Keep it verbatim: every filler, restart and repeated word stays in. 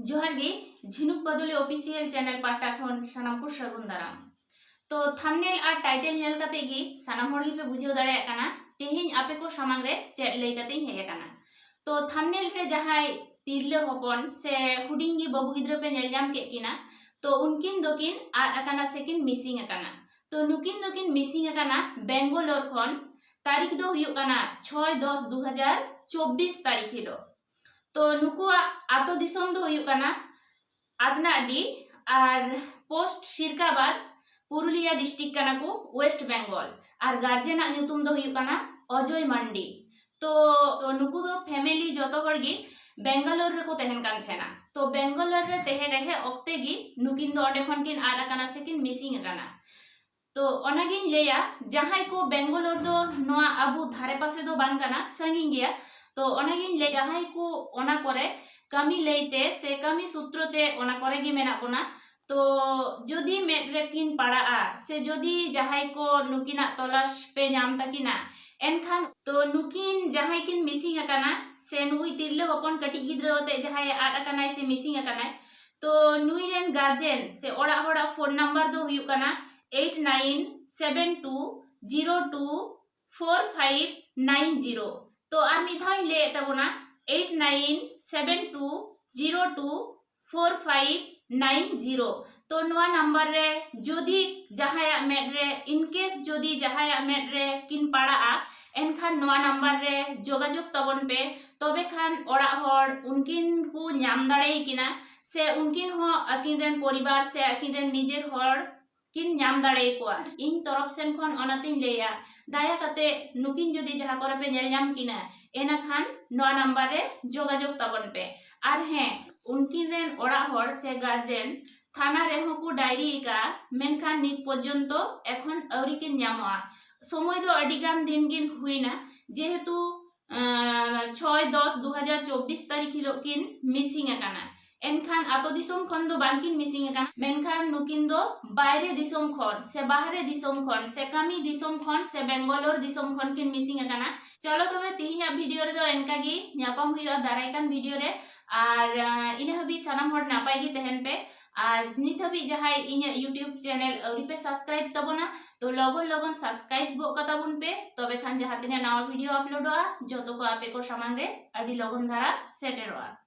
ᱡᱚᱦᱟᱨ ᱜᱮ, ᱡᱷᱤᱱᱩᱠ ᱯᱟᱫᱩᱞᱤ official channel ᱯᱟᱦᱴᱟ ᱠᱷᱚᱱ ᱥᱟᱱᱟᱢ ᱠᱚ ᱥᱟᱹᱜᱩᱱ ᱫᱟᱨᱟᱢ᱾ ᱛᱚ, thumbnail ᱟᱨ title ᱧᱮᱞ ᱠᱟᱛᱮ ᱜᱮ ᱥᱟᱱᱟᱢ ᱦᱚᱲ ᱜᱮᱯᱮ ᱵᱩᱡᱷᱟᱹᱣ ᱫᱟᱲᱮᱭᱟᱜ ᱠᱟᱱᱟ ᱛᱮᱦᱮᱧ ᱟᱯᱮ ᱠᱚ ᱥᱟᱢᱟᱝ ᱨᱮ ᱪᱮᱫ ᱞᱟᱹᱭ ᱠᱟᱛᱮᱧ ᱦᱮᱡ ᱟᱠᱟᱱᱟ᱾ ᱛᱚ, thumbnail ᱨᱮ ᱡᱟᱦᱟᱸᱭ ᱛᱤᱨᱞᱟᱹ ᱦᱚᱯᱚᱱ ᱥᱮ ᱦᱩᱰᱤᱧ ᱜᱮ ᱵᱟᱹᱵᱩ ᱜᱤᱫᱽᱨᱟᱹ ᱯᱮ ᱧᱮᱞ ᱧᱟᱢ ᱠᱮᱫ ᱠᱤᱱᱟ, ᱛᱚ ᱩᱱᱠᱤᱱ ᱫᱚᱠᱤᱱ ᱟᱫ ᱟᱠᱟᱱᱟ ᱥᱮ ᱠᱤᱱ missing ᱟᱠᱟᱱᱟ᱾ ᱛᱚ ᱱᱩᱠᱤᱱ ᱫᱚᱠᱤᱱ missing ᱟᱠᱟᱱᱟ ᱵᱮᱝᱜᱟᱞᱳᱨ ᱠᱷᱚᱱ᱾ ᱛᱟᱹᱨᱤᱠᱷ ᱫᱚ ᱦᱩᱭᱩᱜ ᱠᱟᱱᱟ ᱪᱷᱚᱭ ᱫᱚᱥ ᱫᱩ ᱦᱟᱡᱟᱨ ᱪᱚᱵᱵᱤᱥ ᱛᱟᱹᱨᱤᱠᱷ ᱦᱤᱞᱳᱜ᱾ ᱛᱚ ᱱᱩᱠᱩᱣᱟᱜ ᱟᱛᱳ ᱫᱤᱥᱚᱢ ᱫᱚ ᱦᱩᱭᱩᱜ ᱠᱟᱱᱟ ᱟᱫᱱᱟᱰᱤ ᱟᱨ post ᱥᱤᱨᱠᱟᱵᱟᱫ, ᱯᱩᱨᱩᱞᱤᱭᱟ district ᱠᱟᱱᱟ ᱠᱚ, West Bengal᱾ ᱟᱨ guardian ᱟᱜ ᱧᱩᱛᱩᱢ ᱫᱚ ᱦᱩᱭᱩᱜ ᱠᱟᱱᱟ ᱚᱡᱚᱭ ᱢᱟᱱᱰᱤ᱾ ᱛᱚ, ᱛᱚ ᱱᱩᱠᱩ ᱫᱚ family ᱡᱚᱛᱚ ᱦᱚᱲ ᱜᱮ ᱵᱮᱝᱜᱟᱞᱳᱨ ᱨᱮᱠᱚ ᱛᱟᱦᱮᱱ ᱠᱟᱱ ᱛᱟᱦᱮᱱᱟ᱾ ᱛᱚ ᱵᱮᱝᱜᱟᱞᱳᱨ ᱨᱮ ᱛᱟᱦᱮᱸ ᱛᱟᱦᱮᱸ ᱚᱠᱛᱮ ᱜᱮ ᱱᱩᱠᱤᱱ ᱫᱚ ᱚᱸᱰᱮ ᱠᱷᱚᱱ ᱠᱤᱱ ᱟᱫ ᱟᱠᱟᱱᱟ ᱥᱮ ᱠᱤᱱ missing ᱟᱠᱟᱱᱟ᱾ ᱛᱚ ᱚᱱᱟᱜᱤᱧ ᱞᱟᱹᱭᱟ, ᱡᱟᱦᱟᱸᱭ ᱠᱚ ᱵᱮᱝᱜᱟᱞᱳᱨ ᱫᱚ ᱱᱚᱣᱟ ᱟᱵᱚ ᱫᱷᱟᱨᱮ ᱯᱟᱥᱮ ᱫᱚ ᱵᱟᱝ ᱠᱟᱱᱟ, ᱥᱟᱺᱜᱤᱧ ᱜᱮᱭᱟ᱾ ᱛᱚ ᱚᱱᱟᱜᱤᱧ ᱞᱟᱹᱭᱟ, ᱡᱟᱦᱟᱸᱭ ᱠᱚ ᱚᱱᱟ ᱠᱚᱨᱮ ᱠᱟᱹᱢᱤ ᱞᱟᱹᱭᱛᱮ ᱥᱮ ᱠᱟᱹᱢᱤ ᱥᱩᱛᱨᱚ ᱛᱮ ᱚᱱᱟ ᱠᱚᱨᱮ ᱜᱮ ᱢᱮᱱᱟᱜ ᱵᱚᱱᱟ, ᱛᱚ ᱡᱩᱫᱤ ᱢᱮᱫ ᱨᱮᱠᱤᱱ ᱯᱟᱲᱟᱜᱼᱟ ᱥᱮ ᱡᱩᱫᱤ ᱡᱟᱦᱟᱸᱭ ᱠᱚ ᱱᱩᱠᱤᱱᱟᱜ ᱛᱚᱞᱟᱥ ᱯᱮ ᱧᱟᱢ ᱛᱟᱹᱠᱤᱱᱟ, ᱮᱱᱠᱷᱟᱱ ᱛᱚ ᱱᱩᱠᱤᱱ ᱡᱟᱦᱟᱸᱭ ᱠᱤᱱ missing ᱟᱠᱟᱱᱟ ᱥᱮ ᱱᱩᱭ ᱛᱤᱨᱞᱟᱹ ᱦᱚᱯᱚᱱ ᱠᱟᱹᱴᱤᱡ ᱜᱤᱫᱽᱨᱟᱹ ᱟᱛᱮ ᱡᱟᱦᱟᱸᱭ ᱟᱫ ᱟᱠᱟᱱᱟᱭ ᱥᱮ missing ᱟᱠᱟᱱᱟᱭ, ᱛᱚ ᱱᱩᱭ ᱨᱮᱱ guardian ᱥᱮ ᱚᱲᱟᱜ ᱦᱚᱲᱟᱜ phone number ᱫᱚ ᱦᱩᱭᱩᱜ ᱠᱟᱱᱟ eight nine seven two zero two four five nine zero᱾ ᱛᱚ ᱟᱨ ᱢᱤᱫ ᱫᱷᱟᱣ ᱤᱧ ᱞᱟᱹᱭᱮᱫ ᱛᱟᱵᱚᱱᱟ, eight nine seven two zero two four five nine zero᱾ ᱛᱚ ᱱᱚᱣᱟ number ᱨᱮ ᱡᱩᱫᱤ ᱡᱟᱦᱟᱸᱭᱟᱜ ᱢᱮᱫ ᱨᱮ, in case ᱡᱩᱫᱤ ᱡᱟᱦᱟᱸᱭᱟᱜ ᱢᱮᱫ ᱨᱮ ᱠᱤᱱ ᱯᱟᱲᱟᱜᱼᱟ, ᱮᱱᱠᱷᱟᱱ ᱱᱚᱣᱟ number ᱨᱮ ᱡᱳᱜᱟᱡᱳᱜᱽ ᱛᱟᱵᱚᱱ ᱯᱮ᱾ ᱛᱚᱵᱮ ᱠᱷᱟᱱ ᱚᱲᱟᱜ ᱦᱚᱲ ᱩᱱᱠᱤᱱ ᱠᱚ ᱧᱟᱢ ᱫᱟᱲᱮᱭᱟᱠᱤᱱᱟ ᱥᱮ ᱩᱱᱠᱤᱱ ᱦᱚᱸ ᱟᱹᱠᱤᱱ ᱨᱮᱱ ᱯᱚᱨᱤᱵᱟᱨ ᱥᱮ ᱟᱹᱠᱤᱱ ᱨᱮᱱ ᱱᱤᱡᱮᱨ ᱦᱚᱲ ᱠᱤᱱ ᱧᱟᱢ ᱫᱟᱲᱮᱭᱟᱠᱚᱣᱟ᱾ ᱤᱧ ᱛᱚᱨᱚᱯ ᱥᱮᱱ ᱠᱷᱚᱱ ᱚᱱᱟᱛᱤᱧ ᱞᱟᱹᱭᱟ, ᱫᱟᱭᱟ ᱠᱟᱛᱮ ᱱᱩᱠᱤᱱ ᱡᱩᱫᱤ ᱡᱟᱦᱟᱸ ᱠᱚᱨᱮ ᱯᱮ ᱧᱮᱞ ᱧᱟᱢ ᱠᱤᱱᱟ, ᱮᱱᱟᱠᱷᱟᱱ ᱱᱚᱣᱟ number ᱨᱮ ᱡᱳᱜᱟᱡᱳᱜᱽ ᱛᱟᱵᱚᱱ ᱯᱮ᱾ ᱟᱨ ᱦᱮᱸ, ᱩᱱᱠᱤᱱ ᱨᱮᱱ ᱚᱲᱟᱜ ᱦᱚᱲ ᱥᱮ guardian ᱛᱷᱟᱱᱟ ᱨᱮᱦᱚᱸ ᱠᱚ ᱰᱟᱭᱨᱤ ᱟᱠᱟᱫᱼᱟ, ᱢᱮᱱᱠᱷᱟᱱ ᱱᱤᱛ ᱯᱚᱨᱡᱚᱱᱛᱚ ᱮᱠᱷᱚᱱ ᱟᱹᱣᱨᱤ ᱠᱤᱱ ᱧᱟᱢᱚᱜᱼᱟ᱾ ᱥᱚᱢᱚᱭ ᱫᱚ ᱟᱹᱰᱤ ᱜᱟᱱ ᱫᱤᱱ ᱜᱤᱱ ᱦᱩᱭᱱᱟ, ᱡᱮᱦᱮᱛᱩ, ᱟᱸ, ᱪᱷᱚᱭ ᱫᱚᱥ ᱫᱩ ᱦᱟᱡᱟᱨ ᱪᱚᱵᱵᱤᱥ ᱛᱟᱹᱨᱤᱠᱷ ᱦᱤᱞᱳᱜ ᱠᱤᱱ missing ᱟᱠᱟᱱᱟ᱾ ᱮᱱᱠᱷᱟᱱ ᱟᱛᱳ ᱫᱤᱥᱚᱢ ᱠᱷᱚᱱ ᱫᱚ ᱵᱟᱝᱠᱤᱱ ᱢᱤᱥᱤᱝ ᱟᱠᱟᱱᱟ, ᱢᱮᱱᱠᱷᱟᱱ ᱱᱩᱠᱤᱱ ᱫᱚ ᱵᱟᱭᱨᱮ ᱫᱤᱥᱚᱢ ᱠᱷᱚᱱ ᱥᱮ ᱵᱟᱦᱨᱮ ᱫᱤᱥᱚᱢ ᱠᱷᱚᱱ ᱥᱮ ᱠᱟᱹᱢᱤ ᱫᱤᱥᱚᱢ ᱠᱷᱚᱱ ᱥᱮ ᱵᱮᱝᱜᱟᱞᱳᱨ ᱫᱤᱥᱚᱢ ᱠᱷᱚᱱ ᱠᱤᱱ ᱢᱤᱥᱤᱝ ᱟᱠᱟᱱᱟ᱾ ᱪᱚᱞᱚ ᱛᱚᱵᱮ ᱛᱤᱦᱤᱧᱟᱜ ᱵᱷᱤᱰᱤᱭᱳ ᱨᱮᱫᱚ ᱮᱱᱠᱟ ᱜᱮ, ᱧᱟᱯᱟᱢ ᱦᱩᱭᱩᱜᱼᱟ ᱫᱟᱨᱟᱭ ᱠᱟᱱ ᱵᱷᱤᱰᱤᱭᱳ ᱨᱮ᱾ ᱟᱨ ᱟᱸ, ᱤᱱᱟᱹ ᱦᱟᱹᱵᱤᱡ ᱥᱟᱱᱟᱢ ᱦᱚᱲ ᱱᱟᱯᱟᱭ ᱜᱮ ᱛᱟᱦᱮᱱ ᱯᱮ᱾ ᱟᱨ ᱱᱤᱛ ᱦᱟᱹᱵᱤᱡ ᱡᱟᱦᱟᱸᱭ ᱤᱧᱟᱹᱜ YouTube channel ᱟᱹᱣᱨᱤ ᱯᱮ subscribe ᱛᱟᱵᱚᱱᱟ, ᱛᱚ ᱞᱚᱜᱚᱱ ᱞᱚᱜᱚᱱ subscribe ᱜᱚᱫ ᱠᱟᱛᱟ ᱵᱚᱱ ᱯᱮ, ᱛᱚᱵᱮ ᱠᱷᱟᱱ ᱡᱟᱦᱟᱸ ᱛᱤᱱᱟᱹᱜ ᱱᱟᱣᱟ ᱵᱷᱤᱰᱤᱭᱳ ᱟᱯᱞᱳᱰᱚᱜᱼᱟ ᱡᱚᱛᱚ ᱠᱚ ᱟᱯᱮ ᱠᱚ ᱥᱟᱢᱟᱝ ᱨᱮ ᱟᱹᱰᱤ ᱞᱚᱜᱚᱱ ᱫᱷᱟᱨᱟ ᱥᱮᱴᱮᱨᱚᱜᱼᱟ᱾